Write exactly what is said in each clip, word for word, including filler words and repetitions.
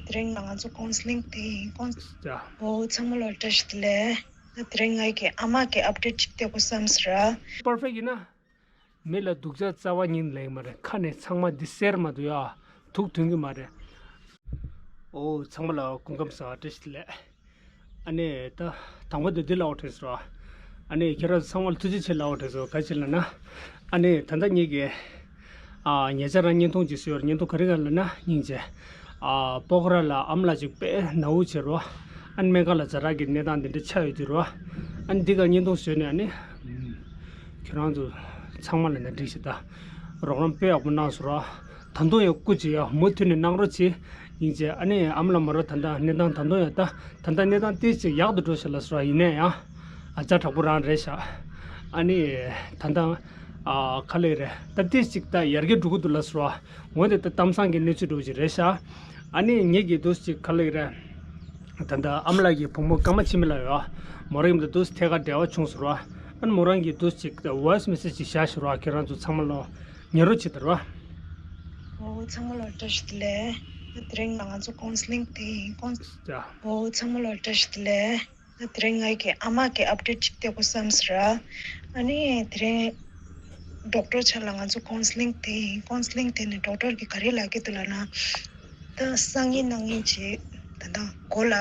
དེ་རིང་ང་ཚོ་ཀའུན་སི་ལིང་དེ་ཡིན། ཀའུན་སི་ལིང་། ཡ། འོ་ཚང་མ་ལ་བཀྲ་ཤིས་བདེ་ལེགས། ད་དེ་རིང་ངའི་གི་ཨ་མ་གི་ཨབ་ཌེཊ་ཅིག་སྟེར་དགོས་བསམ་ཟེར་ར། པར་ཕེག་ཡིན་ན། མི་ལ་སྡུག་ཅག་རྩ་བ་ཉིད་ལེགས་མ་རེད། ཁ་ནས་ཚང་མ་འདི་གསལ་མ་འདུག་ཡ། དུག་ཐོན་གི་མ་རེད། འོ་ཚང་མ་ལ་སྐུ་ཁམས་བཟང་། བཀྲ་ཤིས་བདེ་ལེགས། ཨ་ནི་ད་དང་པོ་དེ་འདི་ལབ་དགོས་དྲན་སོང་། ཨ་ནི་ཁྱེད་རང་ཚང་མ་ལ་ཐུགས་རྗེ་ཆེ་ལབ་དགོས་དྲན་སོང་། ག་ཅི་ལབ་ན། ཨ་ནི་ད་ལྟ་ངེད་ཀྱི་ཨ་ཉེ་ཆར་རང་བརྙན་ཐུང་ཅིག་བཟོས་ཡོད་རེད། བརྙན་ཐུང་ག་རེ་ག་ལབ་ན་སྙིང་རྗེ། ཨ་སྤོག་ར་ལ་ཨམ་ལགས་ཅིག་དཔེ་ནག་པོ་བྱེད་རོ། ཨ་ནི་སྨན་ཁང་ལ་ཛ་དྲག་གི་གནས་སྟངས་འདི་འདྲ་ཆགས་ཡོད་དུས་རོ། ཨ་ནི་འདི་ག་བརྙན་ཐུང་བཟོས་ནས་ཨ་ནི་ཁྱེད་རང་ཚོ་ཚང་མ་ལ་ནས་འགྲིག་ཤི་ད། རོགས་རམ་དཔེ་ཡག་པོ་གནང་སོང་རོ། ད་དུང་ཡང་སྐུ་མཁྱེན་ཡ། མུ་མཐུད་ནས་གནང་རོགས་གྱིས། སྙིང་རྗེ། ཨ་ནི་ཨམ་ལགས་མོ་ར་ད་ལྟ་གནས་སྟངས་ད་དུང་ཡང་ད་ད་ལྟ་གནས་སྟངས་ཏོག་ཙམ་ཡག་ཏུ་འགྲོ་ཤག་ལབ་སོང་ར། ཡིན་ནའི་ཡང་ཨ་ཅག་དྲག་པོ་རང་རེད་ཤག། ཨ་ནི་ད་ལྟ་ཨ་ག་ལེ་རེད། ད་ཏོག་ཙམ་ད་ཡར་རྒྱས་འགྲོ་གི་འདུག་ལབ་སོང་ར། འོན་ཏེ་ད་གཏམ་བཟང་གི་གནས་ཚུལ་འདྲ་བོ་ཅིག་རེད་ཤག། ཨ་ནི་ངེད་ཀྱིས་ཏོག་ཙམ་ག་ལེ་རེད། ད་ལྟ་ཨམ་ལགས་ཀྱི་བུ་མོ་ཀརྨ་འཆི་མེད་ལགས་ཡོད། མོ་རང་གི་ཏོག་ཙམ་ཐད་ཀར་འབྲེལ་བ་བྱུང་སོང་ར། ཨ་ནི་མོ་རང་གིས་ཏོག་ཙམ་ཅིག་ཝོ་ཡི་སི་མེ་སེ་ཇི་ཅིག་བཞག་ཤག་ར། ཁྱེད་རང་ཚོ་ཚང་མ་ལོ་ཉན་རོགས་བྱེད་དང་ར། འོ་ཚང་མ་ལ་བཀྲ་ཤིས་བདེ་ལེགས། དེ་རིང་ང་ཚོ་ཀའུན་སི་ལིང་དེ་ཡིན། ཀའུན་སི་ལིང་། ཡ། འོ་ཚང་མ་ལ་བཀྲ་ཤིས་བདེ་ལེགས། དེ་རིང་ངའི་གི་ཨ་མ་གི་ཨབ་ཌེཊ་ཅིག་སྟེར་དགོས་བསམ་ཟེར་ར། ཨ་ནི་དེ་རིང་ཌོག་ཊར་ཆ་ལ་ང་ཚོ་ཀའུན་སི་ལིང་དེ་ཡིན། ཀའུན་སི་ལིང་དེ་ནི་ཌོག་ཊར་གི་ག་རེ་ལབ་ཀྱི་འདུག་ལབ་ན། ད་སང་ཉིན་གནངས་ཉིན་བྱས། ད་ལྟ་མགོ་ལ་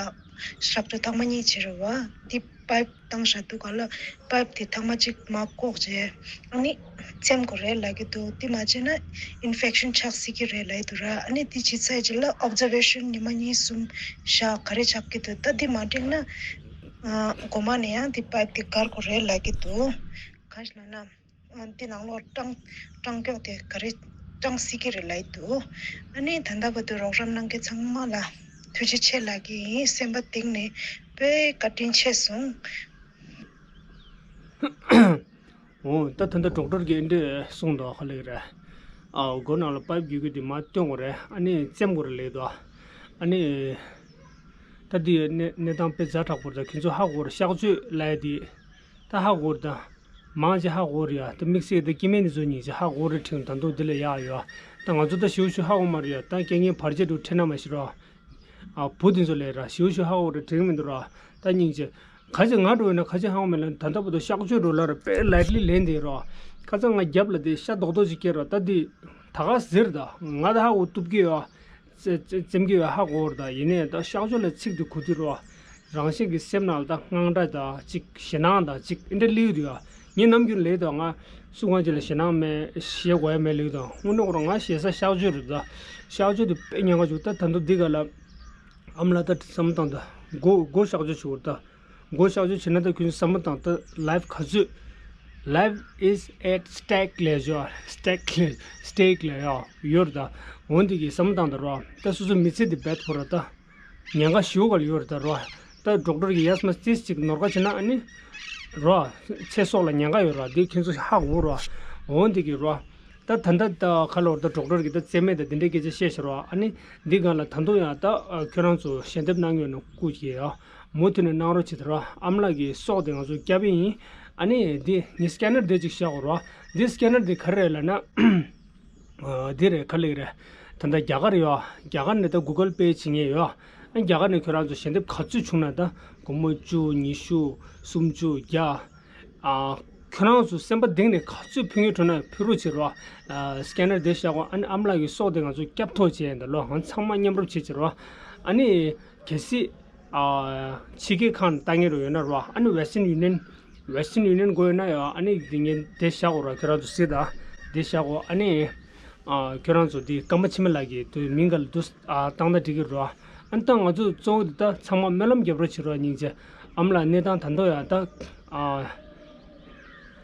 གཤག་བཅོས་ཐེངས་མ་གཉིས་བྱས་རེད་བ། འདི་པའིབ་བཏང་བཞག་འདུག་ག་ལ། པའིབ་དེ་ཐེངས་མ་གཅིག་མར་བཀོག་བྱས། ཨ་ནི་བཙེམ་དགོས་རེད་ལབ་ཀྱི་འདུག། དེ་མ་བྱས་ན་ཨིན་ཕེག་ཤན་ཆགས་སྲིད་ཀྱི་རེད་ལབ་ཀྱི་འདུག་ར། ཨ་ནི་དེ་བྱས་ཚར་རྗེས་ལ་ཨོབ་ཛར་ཝེ་ཤན་ཉི་མ་གཉིས་གསུམ་བཞག་ག་རེ་ཆགས་ཀྱི་འདུག། ད་དེ་མ་འགྲིག་ན་ཨ་མགོ་མ་ནས་ཡང་དེ་པའིབ་དེ་བཀར་དགོས་རེད་ལབ་ཀྱི་འདུག། གང་ཞིག་ལབ་ན། ཨ་འདི་ནང་ལོགས་སྐྲངས་སྐྲངས་སྐྱོག་དེ་ག་རེ་སྐྲངས་སྲིད་ཀྱི་རེད་ལབ་ཀྱི་འདུག། ཨ་ནི་ད་ལྟ་བར་དུ་རོགས་རམ་གནང་མཁན་ཚང་མ་ལ་ཐུགས་རྗེ་ཆེ་ལབ་ཀྱི་ཡིན། སེམས་པ་གཏིང་ནས་དཔེ་བཀའ་དྲིན་ཆེ་གསུངས། འོ་ད་ད་ལྟ་ཌོག་ཊར་གྱིས་འདི་གསུངས་འདུག། ག་ལེ་རེད། ཨ་མགོ་ནང་ལ་པའིབ་རྒྱུག་གི་འདི་མར་བཏོན་དགོས་རེད། ཨ་ནི་བཙེམ་དགོས་རེད་ལབ་ཀྱི་འདུག། ཨ་ནི་ད་འདི་གནས་གནས་སྟངས་དཔེ་ཛ་དྲག་པོ་རེད། ད་ཁྱེད་ཚོ་ཧ་གོ་རེད། གཤག་བཅོས་ལབ་ཡ་འདི་ད་ཧ་གོ་རེད་ད། མང་ཆེ་ཧ་གོ་རེད་ཡ། ད་དམིགས་བསལ་ད་སྐྱེ་དམན་འདི་ཚོ་ཉིད་ཅིག་ཧ་གོ་རེད་དྲན། ད་དུང་འདི་ལས་ཡག་ཡོད། ད་ང་ཚོ་ད་ཞེ་པོ་ཞིག་ཧ་གོ་མ་རེད་ཡ། ད་རྐྱེན་ངན་བར་ཆད་འགྲོ་ཁྲིད་ན་མ་ཤི་རོགས། ཨ་བུ་འདི་ཚོ་ལས་ར་ཞེ་པོ་ཞིག་ཧ་གོ་རེད་དྲན་གི་མི་འདུག་ར། ད་སྙིང་རྗེ། ཁ་ཅིག་ང་འགྲོ་ཡོད་ན་ཁ་ཅིག་ཧ་གོ་མེད་ལ། ད་ལྟ་བར་དུ་གཤག་བཅོས་འགྲོ་ལ་ར་དཔེ་ལའིཊ་ལི་ལེན་བསྡད་རོགས། ཁ་ཚ་ང་རྒྱབ་ལ་དེ་ཤ་རྡོག་རྡོག་ཅིག་སྐྱེས་རོགས། ད་འདི་ད་ག་ཟེར་ད་ང་ད་ཧ་གོ་བཏུབ་ཀྱི་ཡོད། བཙེམ་གྱི་ཡོད་ཧ་གོ་ར། ད་ཡིན་ནའི་ད་གཤག་བཅོས་ལ་ཚིག་འདི་གོ་དུས་རོ། རང་བཞིན་གྱི་སེམས་ནང་ལ་ད་དངངས་སྐྲག་དང་གཅིག་ཞེད་སྣང་དང་གཅིག་འདི་འདྲ་སླེབས་ཡོང་དུས་ཡ། ངས་ནམ་རྒྱུན་ལབ་ཡོད་ད། ང་སུ་གང་ཅིག་ལ་ཞེད་སྣང་མེད། ཞེད་དགོས་ཡ་མེད་ལབ་ཡོད་ད། དངོས་གནས་ཁོ་རང་ང་ཞེད་ས་གཤག་བཅོས་རེད་ད། གཤག་བཅོས་དེ་དཔེ་ཉེན་ཁ་བྱུང་། ད་ད་དུང་འདི་ག་ལ་ཨམ་ལ་ད་བསམ་བློ་བཏང་ད། མགོ་མགོ་གཤག་བཅོས་བྱེད་དགོས་རེད་ད། མགོ་གཤག་བཅོས་བྱེད་ན་ད་ཁྱོད་ཚོ་བསམ་བློ་བཏང་ད། ལའིཕ་ག་ཚོད། Life is at stake ལབ་ཡོད། སི་ཊེག་ལབ་སི་ཊེག་ལབ་ཡོད་ཡོད་རེད་ད། འོ་འདི་གི་བསམ་བློ་བཏང་ད་རོ། ད་སོ་སོ་མི་ཚེ་འདི་འབད་ཐུབ་ར་ད། ཉེན་ཁ་ཞེ་པོ་ག་ལ་ཡོད་རེད་ད་རོ། ད་ཌོག་ཊར་གྱིས་ཡས་མས་ཏིས་ཅིག་ནོར་ཁ་བྱེད་ན་ཨ་ནི་རོ། ཚེ་སྲོག་ལ་ཉེན་ཁ་ཡོད་ར། འདི་ཁྱེད་ཚོ་ཧ་གོ་རོ། འོ་འདི་གི་རོ། ད་ད་ལྟ་ད་ག་ལོར་ད་ཌོག་ཊར་གྱིས་ད་བཙེམ་མེད་ད་འདི་འདྲའི་སྐད་ཆ་བཤད་ཤག་རོ། ཨ་ནི་འདི་སྒང་ལ་ད་དུང་ཡང་ད་ཁྱོད་རང་ཚོ་ཞལ་འདེབས་གནང་ཡོད་ན་སྐུ་མཁྱེན་ཡ། མུ་མཐུད་ནས་གནང་རོགས་བྱེད་ད་རོ། ཨམ་ལགས་ཀྱི་སྲོག་དེ་ང་ཚོ་སྐྱབས་ཡིན། ཨ་ནི་འདི་ངས་སི་ཀེ་ནར་དེ་ཅིག་བཞག་གོ་རོ། འདི་སི་ཀེ་ནར་དེ་ག་རེ་རེད་ལབ་ན། འདི་རེད། ག་ལེ་རེད། ད་ལྟ་རྒྱ་གར་ཡོད། རྒྱ་གར་ནས་ད་གུ་གལ་པེ་བྱེད་མཁན་ཡོད། ཨ་རྒྱ་གར་ནས་ཁྱོད་རང་ཚོ་ཞལ་འདེབས་ག་ཚོད་བྱུང་ན་ད་སྒོར་མོ་བཅུ། ཉི་ཤུ། སུམ་ཅུ། བརྒྱ། ཨ་ཁྱོད་རང་ཚོ་སེམས་པ་གཏིང་ནས་ག་ཚོད་ཕུལ་མཁན་འདུག་ན་ཕུལ་རོགས་བྱེད་རོགས། ཨ་སི་ཀེ་ནར་དེ་བཞག་གོ། ཨ་ནི་ཨམ་ལགས་ཀྱི་སྲོག་དེ་ང་ཚོ་སྐྱབས་ཐོབ་བྱེད་ཡིན་ད་ལོ། ང་ཚང་མ་མཉམ་རུབ་བྱེད་བྱེད་རོགས། ཨ་ནི་གལ་སྲིད་ཨ་ཕྱི་རྒྱལ་ཁག་ནས་ལྟ་མཁན་རུ་ཡོད་ན་རོ། ཨ་ནི་Western Union Western Union དགོས་ཡོད་ན་ཡང་ཨ་ནི་དེ་ངས་དེ་བཞག་གོ་ར། ཁྱོད་རང་ཚོ་གཟིགས་དང་། དེ་བཞག་གོ། ཨ་ནི་ཨ་ཁྱོད་རང་ཚོ་དེ་ཀརྨ་འཆི་མེད་ལགས་ཀྱི་དུ་མིང་ག་ལ་དུ་ཨ་བཏང་ན་འགྲིག་གི་རོ། ཨ་ནི་ད་ང་ཚོ་གཙོ་བོ་དེ་ད་ཚང་མ་སྨོན་ལམ་རྒྱབ་རོགས་བྱེད་རོགས། སྙིང་རྗེ། ཨམ་ལགས་གནས་སྟངས་ད་དུང་ཡང་ད་ཨ་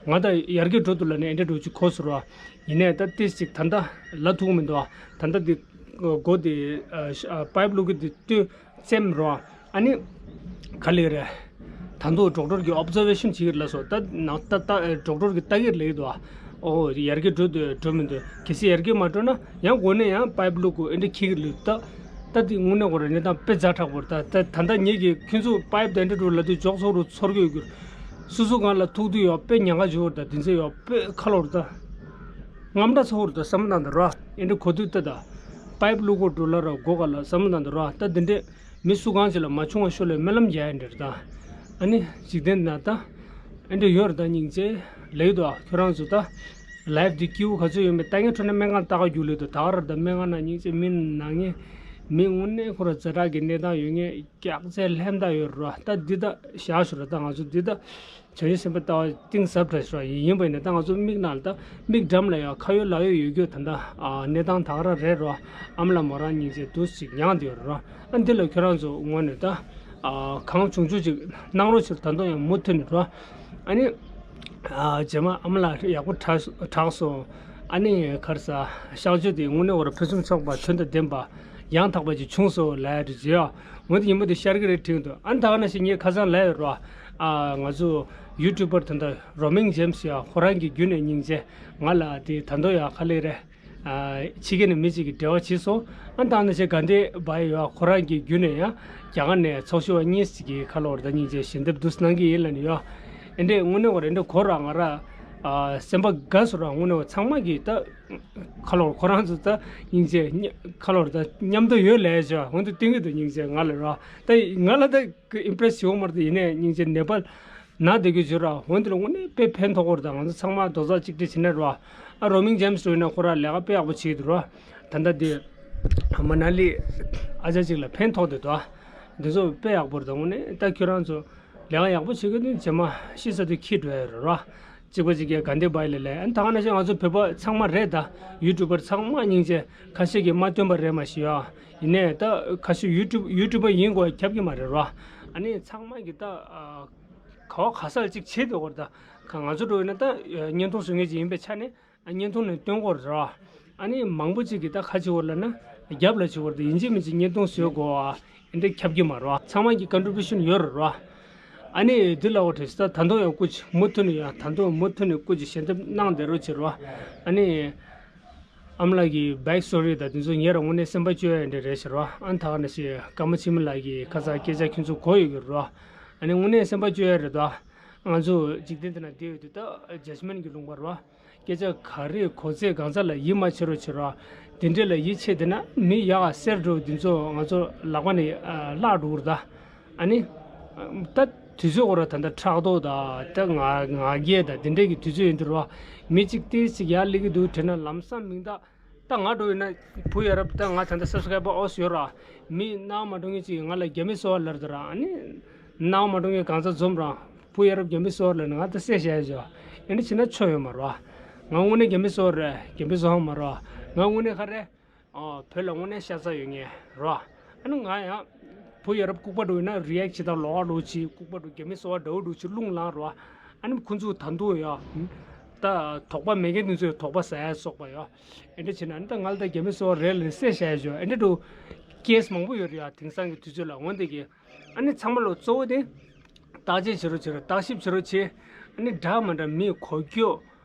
ང་ད་ཡར་རྒྱས་འགྲོ་འདུག་ལབ་ནས་ཨེ་འདྲ་འགྲོ་ཅིག་གོ་སོང་རོ། ཡིན་ནའི་ད་ཏིས་ཅིག་ད་ལྟ་ལབ་ཐུབ་མི་འདུག། ཨ་ད་ལྟ་དེ་སྒོ་དེ་ཨ་པའིབ་བླུག་གི་དེ་ལྟོས། བཙེམ་རོ། ཨ་ནི་ག་ལེ་རེད། ད་དུང་ཌོག་ཊར་གྱིས་ཨོབ་ཛར་ཝེ་ཤན་བྱེད་ཀྱི་ལབ་སོང་། ད་ནང་ད་ད་ཌོག་ཊར་གྱིས་ལྟ་གི་ལབ་ཀྱི་འདུག། ཨ་འོ་ཡར་རྒྱས་འགྲོ་འདོད་འགྲོ་མི་འདུག། གལ་སྲིད་ཡར་རྒྱས་མ་འགྲོ་ན་ཡང་སྒོ་ནས་ཡང་པའིབ་བླུག་དགོས། ཨེ་འདྲ་འཁྱེར་གྱི་ལུས་ད། ད་དེ་དངོས་གནས་ཁོ་རང་གནས་སྟངས་དཔེ་ཛ་དྲག་པོ་རེད། ད་ད་ད་ལྟ་ངེད་ཀྱིས་ཁྱོད་ཚོ་པའིབ་དེ་འདྲ་འགྲོ་ལབ་དུས་འཇོག་ཚོགས་རུ་ཚོར་གྱི་ཡོད་གྱུར། སོ་སོ་སྒང་ལ་ཐུག་དུས་ཡོད་དཔེ་ཉེན་ཁ་ཞེ་པོ་རེད། ད་དེ་ཚོ་ཡོད་དཔེ་ཁ་ལོ་རེད་ད། དངངས་སྐྲག་ཚ་པོ་རེད་ད་བསམ་བློ་བཏང་ད་ར། ཨེ་འདྲ་གོ་དུས་ད་ད། པའིབ་བླུག་གོ་འགྲོ་ལ་ར་སྒོ་ག་ལ་བསམ་བློ་བཏང་འདུག་ར། ད་འདི་འདྲས་མི་སུ་གང་ཅིག་ལ་མ་བྱུང་བ་ཤོ་ལོས་སྨོན་ལམ་རྒྱག་ཡ་འདྲ་རེད་ད། ཨ་ནི་འཇིག་རྟེན་ན་ད་ཨེ་འདྲས་ཡོད་རེད་ད། སྙིང་རྗེ་ལེགས་འདུག་ཨ། ཁྱོད་རང་ཚོ་ད་ལའིབ་འདི་སྐྱིད་པོ་ག་ཚོད་ཡོད་མེད་ལྟ་མཁན་ཁྲོད་ནས་སྨན་ཁང་ལྟ་ག་རྒྱུགས་ལེ་འདུག་ད་ག་ར་ད་སྨན་ཁང་ནང་སྙིང་རྗེ་མི་ན་མཁན་མི་དངོས་གནས་ཁོ་ར་ཛ་དྲག་གི་གནས་སྟངས་ཡོད་མཁན་སྐྱག་རྫས་ལྷན་ཐག་ཡོད་རེད་ར། ད་འདི་ད་བཞག་ཞོར་ར་ད་ང་ཚོ་འདི་ད། བྱང་ཆུབ་སེམས་དཔའ་ལྟ་བ་གཏིང་ཟབ་དྲགས་ཤོག་ཡིན་པ་ཡིན་ན་ད་ང་ཚོ་མིག་ནང་ལ་ད་མིག་འགྲམ་ལ་ཡང་ཁ་ཡོད་ལག་ཡོད་ཡོད་རྒྱུ་ད་ད་ཨ་གནས་སྟངས་ད་ག་རང་རེད་རོ། ཨ་མ་ལགས་མོ་རང་སྙིང་རྗེ་འདུག་ཅིག་མྱངས་བསྡད་ཡོད་རེད་རོ། ཨ་འདི་ལ་ཁྱོད་རང་ཚོ་ངོས་ནས་ད་ཨ་གང་བྱུང་བྱུང་ཅིག་གནང་རོགས་བྱེད། ད་དུང་ཡང་མུ་མཐུད་ནས་རོ། ཨ་ནི་ཨ་རྗེས་མ་ཨ་མ་ལགས་ཡག་པོ་དྲག་དྲག་སོང་། ཨ་ནི་ག་རེ་ཟ་གཤག་བཅོས་དེ་དངོས་གནས་འོ་ར་ཕུན་སུམ་ཚོགས་པ་དོན་དང་ལྡན་པ་ཡང་དག་པ་ཅིག་བྱུང་སོང་ལབ་ཡ་རེད་ཟེར་ཡ། འོན་ཏེ་ཉིན་མོ་དེ་ཤར་གི་རེད་དྲན་འདུག་ཨ་ནི་ད་ག་ནང་བཞིན་ངས་ཁ་སང་ལབ་ཡོད་རོ། ཨ་ང་ཚོ་ཡུ་ཊུབ་པར་ད་ལྟ་རོ་མིང་ཇེམ་སི་ཡ་ཁོ་རང་གི་བརྒྱུད་ནས་སྙིང་རྗེ་ང་ལ་དེ་ད་དུང་ཡ་ག་ལེ་རེད། ཨ་ཕྱི་རྒྱལ་ནས་མི་གཅིག་གིས་འབྲེལ་བ་བྱས་སོང་། ཨ་ནི་ད་ག་ནང་བཞིན་དགའ་ལྡན་བྷ་ཡི་ཡ་ཁོ་རང་གི་བརྒྱུད་ནས་ཡ་རྒྱ་གར་ནས་ཚོགས་ཞུགས་པ་གཉིས་ཤིག་གིས་ཁ་ལོ་བར་ད་སྙིང་རྗེ་ཞལ་འདེབས་འདུག་གནང་གི་ཡིན་ལབ་ནས་ཡ། ཨེ་འདྲས་དངོས་གནས་བར་ཨེ་འདྲས་གོ་ར་ང་ར་ཨ་སེམས་པ་དགའ་སོང་ར། དངོས་གནས་བར་ཚང་མ་གིས་ད་ཁ་ལོ་ཁོ་རང་ཚོ་ད་སྙིང་རྗེ་ཁ་ལོ་ད་མཉམ་དུ་ཡོད་ལས་བྱ་འོན་ཏེ་བསྟན་གི་འདུག་སྙིང་རྗེ་ང་ལ་ར། ད་ང་ལ་ད་ཨིམ་པི་རེ་སི་བྱེད་འོང་མ་རེད་ད། ཡིན་ནའི་སྙིང་རྗེ་ནེ་པཱལ་ན་བསྡད་གི་བྱོས་ར། འོན་ཏེ་ལ་དངོས་གནས་དཔེ་ཕན་ཐོགས་གོ་ར། ད་ང་ཚོ་ཚང་མ་རྡོག་རྩ་གཅིག་སྒྲིལ་བྱེད་ན་ར། ཨ་རོ་མིང་ཇེམ་སི་རོ་ཡིན་ན་ཁོ་ར་ལས་ཀ་དཔེ་ཡག་པོ་བྱེད་འདུག་ར། ད་ལྟ་འདི་མ་ན་ལི་ཨ་ཅག་ཅིག་ལ་ཕན་ཐོགས་འདུག་ད། འདི་ཚོ་དཔེ་ཡག་པོ་རེད་ད། དངོས་གནས་ད་ཁྱོད་རང་ཚོ་ལས་ཀ་ཡག་པོ་བྱེད་གི་འདུག་རྗེས་མ་ཤི་ས་དེ་ཁྱི་འགྲོ་ཡ་རེད་ར། གཅིག་པ་གཅིག་གིས་དགའ་ལྡན་བྷ་ཡི་ལ་ལས། ཨ་ནི་ད་ག་ནང་བཞིན་ང་ཚོ་བོད་པ་ཚང་མ་རེད་ད། ཡུ་ཊུབ་པར་ཚང་མ་སྙིང་རྗེ། ཁ་ཤས་ཀྱིས་མ་སྟོན་པ་རེད་མ་ཤེས་ཡ། ཡིན་ནའི་ད་ཁ་ཤས་ཡུ་ཊུབ་ཡུ་ཊུབ་པར་ཡིན་དགོས་ཁྱབ་ཀྱི་མ་རེད་ར། ཨ་ནི་ཚང་མ་གིས་ད་ཨ་ག་བ་ག་ས་ལ་གཅིག་བྱེད་འདོད་གོ་རེད་ད། ཁ་ང་ཚོ་འགྲོ་ཡིན་ན་ད་བརྙན་ཐུང་བཟོ་མཁན་ཅིག་ཡིན་པའི་ཆ་ནས། ཨ་བརྙན་ཐུང་ནས་སྟོན་གོ་ར། ཨ་ནི་མང་པོ་ཅིག་གིས་ད་ཁ་ཅིག་བོར་ལ་ན་རྒྱབ་ལ་ཅིག་བོར་ཏེ་ཡིན་གཅིག་མིན་གཅིག་བརྙན་ཐུང་བཟོས་གོ་ཨ་འདྲ་ཁྱབ་ཀྱི་མ་རེད། ཚང་མ་གི་ཀོན་ཊི་བྷུ་ཤན་ཡོད་རེད་ར། ཨ་ནི་འདི་ལ་འོ་དྲེ་ད་ད་དུང་ཡང་སྐུ་མཅིག་མུ་མཐུད་ནས་ཡང་ད་དུང་མུ་མཐུད་ནས་སྐུ་མཅིག་ཞལ་འདེབས་གནང་བསྡད་རོགས་བྱེད་ར། ཨ་ནི་ཨ་མ་ལགས་ཀྱི་བེག་སི་ཊོ་རི་དང་དེ་ཚོ་ངས་རང་ངོས་ནས་སེམས་པ་སྐྱོ་ཡ་འདྲ་རེད་ཟེར་ར། ཨ་ནི་ད་ག་ནང་བཞིན་ཀརྨ་འཆི་མེད་ལགས་ཀྱི་ཁ་སང་སྐད་ཆ་ཁྱོད་ཚོ་གོ་ཡོད་ཀྱི་རེད་ར། ཨ་ནི་དངོས་གནས་སེམས་པ་སྐྱོ་ཡ་རེད་ད། ང་ཚོ་འཇིག་རྟེན་འདི་ན་བསྡད་ཡོད་དུས་ད་ཇཇ་མེན་གྱི་ལུང་པ་རེད་བ། སྐད་ཆ་ག་རེ་གོ་ཚད་གང་ཚ་ལ་ཡིད་མ་ཆེས་རོགས་བྱེད་རོགས། དེ་འདྲས་ལ་ཡིད་ཆེས་བསྡད་ན་མི་ཡག་ག་གསེར་འགྲོ་འདི་ཚོ་ང་ཚོ་ལག་པ་ནས་བརླག་འགྲོ་གི་རེད་ད། ཨ་ནི་ད་དུས་ཚོད་ཁོ་ར་ད་ལྟ་ཕྲག་དོག་དང་ད་ང་ང་རྒྱལ་དང་དེ་འདྲས་ཀྱི་དུས་ཚོད་ཡིན་དུས་རེད་བ། མི་གཅིག་ཏོག་ཙམ་ཡར་སླེབས་ཀྱི་འདུག་དྲན་ན་ལམ་སང་མིང་རྟགས། ད་ང་འགྲོ་ཡོད་ན་བུ་ཡ་རབས་ད་ང་ད་ལྟ་སབ་སི་ཀ་རའི་བར་ཨོ་སི་ཡོད་ར། མི་སྣང་མ་འགྲོ་མཁན་ཅིག་ང་ལ་རྒྱ་མི་གསོ་བ་ལབ་དུས་ར། ཨ་ནི་སྣང་མ་འགྲོ་མཁན་གང་ཚ་འཛོམས་ར། བུ་ཡ་རབས་རྒྱ་མི་གསོ་བ་ལབ་ན་ང་ད་བསད་བཞག་ཡ་ཅོ། ཨེ་འདྲ་བྱས་ན་ཆོ་ཡོད་མ་རེད་བ། ང་དངོས་གནས་རྒྱ་མི་གསོ་བ་རེད། རྒྱ་མི་གསོ་བ་མ་རེད་བ། ང་དངོས་གནས་ག་རེ། ཨ་བོད་ལ་དངོས་གནས་ཤ་ཚ་ཡོད་མཁན་རེད་བ། ཨ་ནི་ང་ཡང་བུ་ཡ་རབས་ལྐུགས་པ་འགྲོ་ཡིན་ན་རི་ཨེག་བྱེད་སྟངས་ལོགས་ཀ་འགྲོ་ཅིག་ལྐུགས་པ་འགྲོ་རྒྱ་མི་གསོ་བ་འདྲ་བོ་འགྲོ་ཅིག་རླུང་ལངས་རེད་བ། ཨ་ནི་ཁོ་ཚོ་ད་དུང་ཡ། ད་དོགས་པ་མེད་མཁན་དེ་ཚོས་དོགས་པ་ཟ་ཡ་སོགས་པ་ཡོད། ཨེ་འདྲ་བྱས་ན་ཨ་ནི་ད་ང་ལ་ད་རྒྱ་མི་གསོ་བ་རེད་ལབ་ནས་བསད་བཞག་ཡ་ཅོ། ཨེ་འདྲ་འགྲོ་ཀེ་སི་མང་པོ་ཡོད་རེད་ཡ། དེང་སང་གི་དུས་ཚོད་ལ་འོན་ཏེ་གི་ཨ་ནི་ཚང་མ་ལོ་གཙོ་བོ་དེ་བརྟག་དཔྱད་བྱེད་རོགས་བྱེད་རོགས། བརྟག་ཞིབ་བྱེད་རོགས་བྱེད། ཨ་ནི་འདྲ་མི་འདྲ་མི་གོ་རྒྱུ་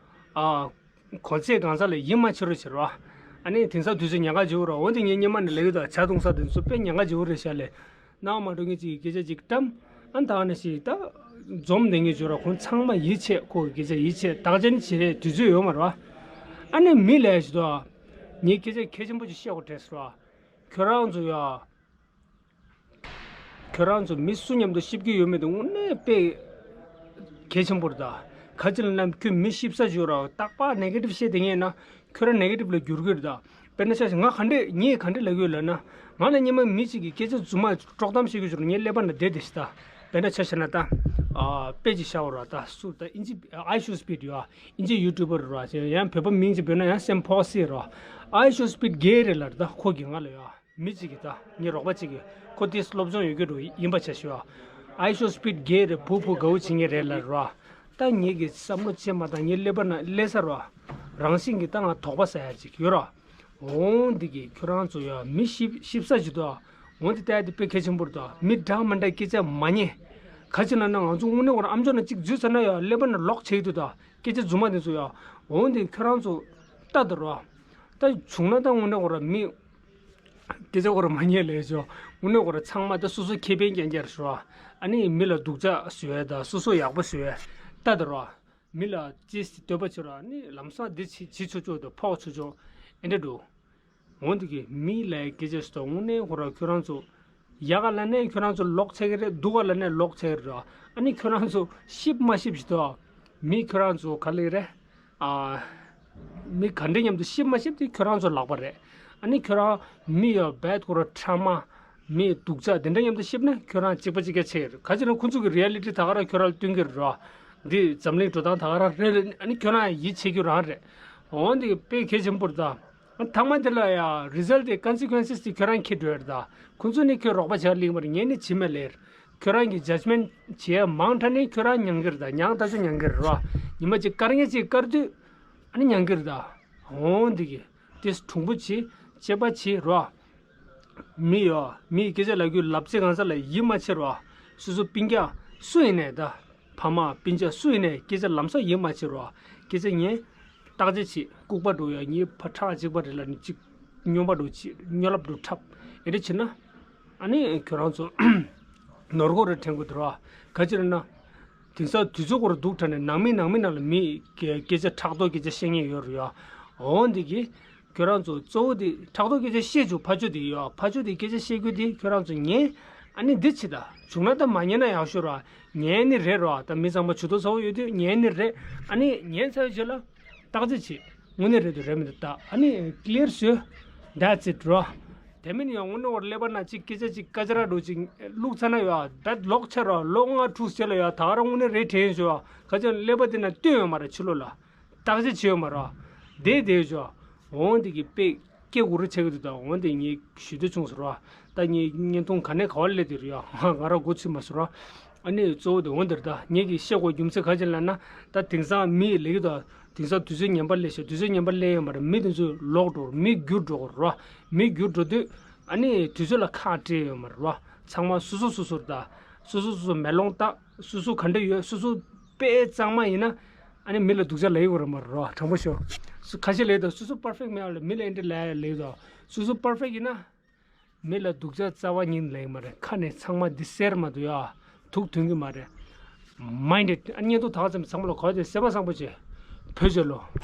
ཨ་གོ་ཚད་གང་ས་ལ་ཡིད་མ་ཆེས་རོགས་བྱེད་རོགས། ཨ་ནི་དེང་སང་དུས་ཚོད་ཉེན་ཁ་ཆེ་བོ་རེད། འོན་ཏེ་ངས་སྔོན་མ་ནས་ལབ་ཡོད་ད། ཇ་བཏུང་ས་དེ་ཚོ་དཔེ་ཉེན་ཁ་ཆེ་བོ་རེད་ཤག་ལས། སྣང་མ་འགྲོ་མཁན་ཅིག་གི་སྐད་ཆ་ཅིག་བཀྲམ། ཨ་ནི་ད་ག་ནང་བཞིན་ད་འཛོམས་བསྡད་མཁན་ཅིག་ཡོད་ར། ཁོང་ཚང་མ་ཡིད་ཆེས། ཁོ་གི་སྐད་ཆ་ཡིད་ཆེས། བདག་ཅན་བྱེད་དུས་ཚོད་ཡོད་མ་རེད་བ། ཨ་ནི་མི་ལབ་ཡ་ཞིག་འདུག་ངས་སྐད་ཆ་གལ་ཆེན་པོ་ཅིག་བཤད་དགོས་དྲན་སོང་ར། ཁྱོད་རང་ཚོ་ཡ། ཁྱོད་རང་ཚོ་མི་སུ་མཉམ་དུ་གཤིབ་ཀྱི་ཡོད་མེད་དེ་དངོས་གནས་དཔེ་གལ་ཆེན་པོ་རེད་ད། ག་ཅི་ལབ་ན་ཁྱོད་མི་གཤིབ་ས་ཅིག་ཡོད་ར། རྟག་པར་ནེ་གེ་ཊིབ་བཤད་བསྡད་མཁན་ཡིན་ན། ཁྱོད་རང་ནེ་གེ་ཊིབ་ལ་འགྱུར་གྱི་རེད་ད། དཔེར་ན་ཆ་བཞག་ང་ག་འདྲས་ངས་ག་འདྲས་ལབ་ཀྱི་ཡོད་ལབ་ན། ང་ལ་སྔོན་མ་མི་གཅིག་གིས་སྐད་ཆ་རྫུན་མ་དཀྲོག་གཏམ་བཤད་ཀྱི་ཡོད་ར། ངས་ཀླད་པ་ནང་བསྡད་བསྡད་ཤག་ད། དཔེར་ན་ཆ་བཞག་ན་ད། ཨ་དཔེ་ཅིག་བཞག་པ་ར་ད། སུ་ད་ཨིན་ཇི་ཨའི་ཤོ་སི་པིཌ་ཡོད་ཨ། ཨིན་ཇི་ཡུ་ཊུབ་པར་ར་ཅིག་ཡང་བོད་པ་མིང་ཅིག་བོས་ན་ཡང་སེམས་ཕོག་སྲིད་ར། ཨའི་ཤོ་སི་པིཌ་བརྒྱད་རེད་ལབ་ར་ད། ཁོ་གིས་ང་ལ་ཡོད་ཨ། མི་གཅིག་གིས་ད་ངའི་རོགས་པ་གཅིག་གིས། ཁོ་དེ་སློབ་སྦྱོང་ཡོད་རྒྱུ་འདྲ་ཡིན་པ་ཆ་བཞག་ཨ། ཨའི་ཤོ་སི་པིཌ་བརྒྱད་རེད། བུ་བུ་དགའ་བོ་བྱེད་མཁན་རེད་ལབ་ར། ད་ངེད་ཀྱིས་བསམ་བློ་བྱས་མ་བཏང་། ངའི་ཀླད་པ་ནང་སླེབས་ས་ར། རང་བཞིན་གྱིས་ད་ང་དོགས་པ་ཟ་ཡ་ཅིག་ཡོད་ར། འོང་འདི་གི་ཁྱོད་རང་ཚོ་ཡ་མི་གཤིབ་གཤིབ་ས་ཅིག་འདུག་འོང་འདི་ལྟ་ཡ་དེ་དཔེ་གལ་ཆེན་པོ་རེད་ད། མི་འདྲ་མི་འདྲ་སྐད་ཆ་མ་ཉན། ག་ཅི་ལབ་ན་ང་ཚོ་དངོས་གནས་ཁོ་རང་ཨ་མཆོག་ནང་གཅིག་འཛུལ་ཚར་ན་ཡ་ཀླད་པ་ནང་ལོག་བྱེད་ཀྱི་འདུག་ད། སྐད་ཆ་རྫུན་མ་དེ་ཚོ་ཡ། འོང་འདི་ཁྱོད་རང་ཚོ་ལྟ་དང་ར། ད་བྱུང་ན་ད་དངོས་གནས་ཁོ་རང་མི། སྐད་ཆ་ཁོ་རང་མ་ཉན་ལས་ཆོག་དངོས་གནས་ཁོ་རང་ཚང་མ་ད་སོ་སོ་ཁེ་ཕན་རྐྱང་རྐྱང་རེད་ཤག་ཨ་ནི་མི་ལ་སྡུག་ཅག་བཟོ་ཡ་དང་སོ་སོ་ཡག་པོ་བཟོ་ཡ་ལྟ་དང་ར། མི་ལ་ཅིས་འདོད་པ་བྱེད་ར། ཨ་ནི་ལམ་སང་འདི་བྱེད་བྱེད་ཆོག་ཆོག་དང་ཕོག་ཆོག་ཆོག་ཨེ་འདྲ་འགྲོ། འོན་ཏེ་གི་མི་ལ་སྐད་ཆ་ཞིག་ཏུ་དངོས་གནས་ཁོ་ར་ཁྱོད་རང་ཚོ་ཡག་ག་ལ་ནས་ཁྱོད་རང་ཚོ་ལོག་ཚེ་གི་རེད། སྡུག་ག་ལ་ནས་ལོག་ཚེ་གི་རེད། ཨ་ནི་ཁྱོད་རང་ཚོ་ཤིབ་མ་ཤིབ་ཞིག་ཏུ་མི་ཁྱོད་རང་ཚོ་ག་ལེ་རེད། ཨ། མི་ག་འདྲ་མཉམ་དུ་ཤིབ་མ་ཤིབ་དེ་ཁྱོད་རང་ཚོ་ལག་པ་རེད། ཨ་ནི་ཁྱོད་རང་མི་ཡ་བད་ཁོ་ར་ཁྲ་མ། མི་སྡུག་ཅག་དེ་འདྲ་མཉམ་དུ་ཤིབ་ན་ཁྱོད་རང་གཅིག་པ་གཅིག་རྐྱང་ཆགས་ཀྱི་རེད། ག་ཅི་ན་ཁོ་ཚོ་གི་རི་ཡ་ལི་ཊི་ད་ག་རང་ཁྱོད་རང་ལ་སྟོན་གྱི་རེད་རོ། འདི་འཛམ་གླིང་འགྲོ་སྟངས་ད་ག་རང་རེད། ཨ་ནི་ཁྱོད་རང་ཡིད་ཆེས་རྒྱུ་རང་རེད། འོན་ཏེ་དཔེ་གལ་ཆེན་པོ་རེད་ད། ཐ་མ་དེ་ལ་ཡ་རི་ཛལ་ཊི་དེ་ཀོན་སི་ཀུན་སི་དེ་ཁྱོད་རང་འཁྱེར་འགྲོ་ཡ་རེད་ད། ཁོ་ཚོ་ནི་ཁྱོད་རོགས་པ་བྱེད་ལེགས་མ་རེད། ངས་ནི་བྱེད་མ་ལེར། ཁྱོད་རང་གི་ཇཇ་མེན་ཊི་བྱེད་ཡ་མང་དྲགས་ནས་ཁྱོད་རང་མྱང་གི་རེད་ད། མྱང་ད་ཆོ་མྱང་གི་རེད་རོ། ཉི་མ་གཅིག་དཀར་ངལ་གཅིག་དཀར་དུས་ཨ་ནི་མྱང་གི་རེད་ད། འོན་ཏེ་གི་དེ་གྲུང་པོ་བྱེད། གཅེས་པ་བྱེད་རོ། མི་ཡོ། མིའི་སྐད་ཆ་ལབ་རྒྱུ་ལབ་ཚེ་གང་ས་ལ་ཡིད་མ་ཆེས་རོ། སོ་སོ་སྤུན་ཀྱག་སུ་ཡིན་ནའི་ད། ཕ་མ་སྤུན་ཀྱག་སུ་ཡིན་ནའི་སྐད་ཆ་ལམ་སང་ཡིད་མ་ཆེས་རོ། སྐད་ཆ་ཉན། བརྟག་དཔྱད་བྱེད། ལྐུགས་པ་འགྲོ་ཡ་ཉིད་ཕ་ཁྲག་གཅིག་པ་རེད་ལ་ནི་གཅིག་སྨྱོན་པ་འགྲོ་བྱེད། སྨྱོ་ལབ་འགྲོ་འཁྲབ། ཨེ་འདྲ་བྱེད་ན། ཨ་ནི་ཁྱོད་རང་ཚོ་ནོར་འཁོར་རེ་འཐེན་དགོས་འདུག་རོ། ག་ཅི་རེད་ན། དེང་སང་དུས་ཚོད་སྐོར་སྡུག་དྲགས་ནས་ནང་མི་ནང་མི་ནང་ལ་མི་སྐད་སྐད་ཆ་ཕྲག་དོག་སྐད་ཆ་བཤད་མཁན་ཡོད་རེད་ཡ། འོ་འདི་གི་ཁྱོད་རང་ཚོ་གཙོ་བོ་དེ་ཕྲག་དོག་སྐད་ཆ་བཤད་རྒྱུ་ཕར་ཕྱོགས་དེ་ཡོད། ཕར་ཕྱོགས་དེ་སྐད་ཆ་བཤད་རྒྱུ་དེ་ཁྱོད་རང་ཚོ་ཉན། ཨ་ནི་འདི་བྱེད་ད། བྱུང་ན་ད་མ་ཉན་ན་ཡག་ཤོས་ར། ཉན་ནི་རེད་ར། ད་མི་ཚང་མ་ཇུས་གཏོགས་ཚ་བོ་ཡོད་དུས་ཉན་ནི་རེད། ཨ་ནི་ཉན་ཚར་རྗེས་ལ་བརྟག་དཔྱད་བྱེད། དངོས་གནས་རེད་འདུག་རེད་མི་འདུག་ད། ཨ་ནི་ཀི་ལི་ཡར་བཟོས། That's it ར། དེ་མིན་ཡང་དངོས་གནས་བར་ཀླད་པ་ན་གཅིག་སྐད་ཆ་གཅིག་སྐད་ཆ་ར་འགྲོ་གཅིག་བླུགས་ཚར་ན་ཡོད་ཨ། བད་ལོག་ཆེ་ར་ལོ་ལྔ་དྲུག་ཟེར་ལ་ཡོད་ཨ། ད་ག་རང་དངོས་གནས་རེད་དྲན་ཞོ་ཨ། ཁ་ཅན་ཀླད་པ་དེ་ན་སྟོན་ཡོད་མ་ར་ཕྱི་ལོགས་ལ། བརྟག་དཔྱད་བྱེད་ཡོད་མ་ར། དེ་དེ་ཞོ། འོང་དེ་གི་དཔེ་སྐད་འུར་ཆེ་གི་འདུག་ད་འོང་དེ་ངས་ཞུ་དུ་བྱུང་ཟེར་བ། ད་ངས་བརྙན་ཐུང་ག་ནས་ག་བ་སླེབས་དེ་རེད་ཡ། ང་ར་མགོ་ཚོས་མ་ཟེར་བ། ཨ་ནི་གཙོ་བོ་དེ་འོང་དེར་ད་ངས་ཀྱི་བཤད་དགོས་རྒྱུ་མཚན་ག་ཅི་ལབ་ན། ད་དེང་སང་མི་ལེགས་ད། དེང་སང་དུས་ཚོད་ངན་པ་སླེབས་ཤག་དུས་ཚོད་ངན་པ་སླེབས་ཡོད་མ་རེད། མི་དེ་ཚོ་ལོག་འགྲོ་མི་འགྱུར་འགྲོ་གི་རེད་བ། མི་འགྱུར་འགྲོ་དུས་ཨ་ནི་དུས་ཚོད་ལ་ཁག་སྤྲད་ཡོད་མ་རེད་བ། ཚང་མ་སོ་སོ་སོ་སོར་ད། སོ་སོ་སོ་སོ་མེ་ལོང་བཏགས། སོ་སོ་ག་འདྲ་ཡོད། སོ་སོ་དཔེ་གཙང་མ་ཡིན་ན། ཨ་ནི་མི་ལ་སྡུག་ཅག་ལབ་ཡོད་རེད་མ་རེད་བ། དྲང་པོ་ཤོད། སུ་ཁ་ཤས་ལབ་ད་སོ་སོ་པར་ཕེག་མེད་ལ་མི་ལ་ཨེ་འདྲ་ལབ་ལབ་ད། སོ་སོ་པར་ཕེག་ཡིན་ན། མི་ལ་སྡུག་ཅག་རྩ་བ་ཉིད་ལེགས་མ་རེད། ཁ་ནས་ཚང་མ་འདི་གསལ་མ་འདུག་ཡ། ཐུགས་མཐུན་གི་མ་རེད། མའིན་ཌེ་ཌི། ཨ་ནི་ཐོག་ཐག་ཙམ་ཚང་མ་ལ་གོ་དེ་སེམས་པ་བཟང་པོ་བྱེད། བོད་རྒྱལ་ལོ།